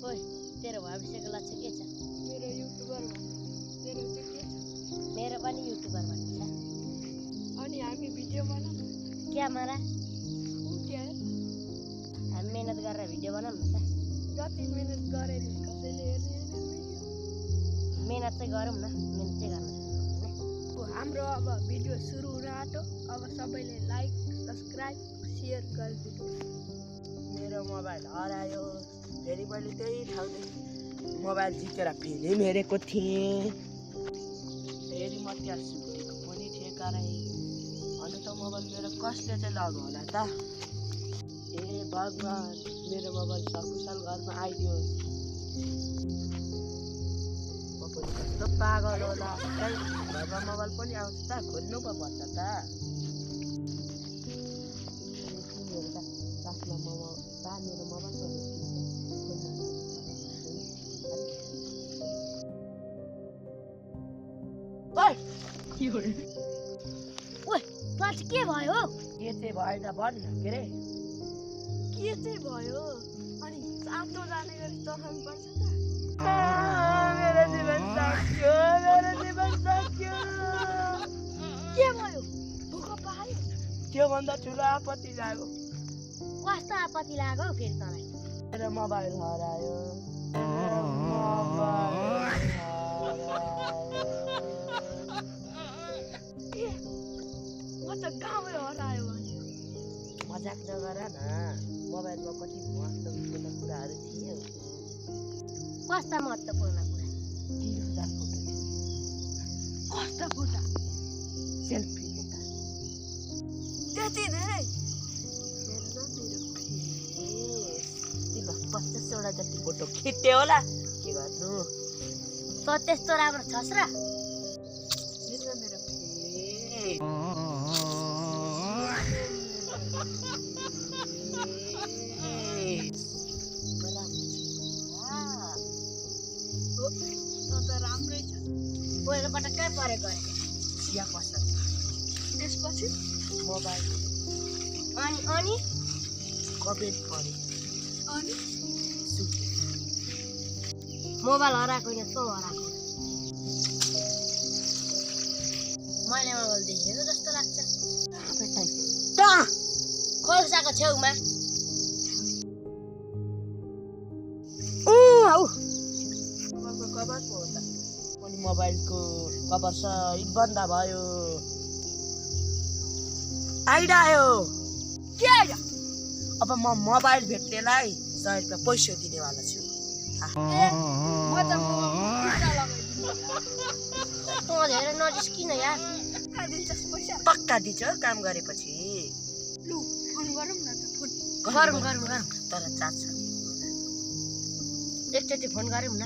ओए तेरो भविष्यको लक्ष्य के छ? मेरो युट्युबर भन्नु। तेरो चाहिँ के छ? मेरो पनि युट्युबर भन्ने छ। अनि हामी भिडियो बनाऊँ क्यामेरा उठ्याएर हामी मेहनत गरेर भिडियो बनाऊँ न त। जति मेहनत गरे नि कसैले हेर्ने होइन भिडियो। मेहनत चाहिँ गरौँ न, मेहनत चाहिँ गर्नु होइन। हाम्रो अब भिडियो सुरु हुन आँट्यो। अब सबैले लाइक सब्सक्राइब सेयर गरिदिनु। मेरो मोबाइल हरायो। फेरि मैले त्यही ठाउँले मोबाइल जितेर फिल्म हेरेको थिएँ। फेरि म त्यहाँ सुतेको पनि थिएँ कराई। अनि त मोबाइल मेरो कसले चाहिँ लग्यो होला त? ए भगवान, मेरो मोबाइल सकुशल घरमा आइदियोस्। म पनि कस्तो पागल होला। खै घरमा मोबाइल पनि आउँछ त, खोल्नु पो पर्छ त। मेरो मोबाइल ओए तँ चाहिँ के भयो? के चाहिँ भएन भन् न। के रे के चाहिँ भयो? अनि सातो जाने गरी चढाउनु पर्छ त। मेरो जीवन सक्यो, मेरो जीवन सक्यो। के भयो? भूकम्प आयो? त्योभन्दा ठुलो आपत्ति लाग्यो। कस्तो आपत्ति लाग्यो फेरि तँलाई? मेरो मोबाइल हरायो। म त गाउँमै हरायो भने। मजाक नगर न। मोबाइलमा कति महत्त्वपूर्ण कुराहरू थिए। कस्ता महत्त्वपूर्ण कुरा? 3000 फोटो थियो। कस्तो फोटा? Selfie photo. त्यति धेरै? हेर्न मेरो फेस। 50वटा जति फोटो खिच्यो होला। के गर्नु? तँ त्यस्तो राम्रो छस् र? हेर्न मेरो फेस। त राम्रै छ। पहिलोपटक कहाँ परेको अरे? चिया पसल। त्यसपछि मोबाइल अनि कमेन्ट पऱ्यो। अनि सुत्यो। मोबाइल हराएको होइन, तँ हराएको। मैले मोबाइल देखेको जस्तो लाग्छ। खोल्साको छेउमा मोबाइलको कभर पो हो त। अनि मोबाइलको कभर सहित बन्द भयो। आइडायो। के आयो? अब म मोबाइल भेट्नेलाई 100 रुपियाँ पैसा दिनेवाला छु। म त खुट्टा लगाइदिन्छु। तँ धेरै नजिस्किन यार। कहाँ दिन्छस् पैसा? पक्का दिन्छ काम गरेपछि। लु फोन गरौँ न त। फोन गरौँ तर चार्ज छ। एकचोटि फोन गरौँ न।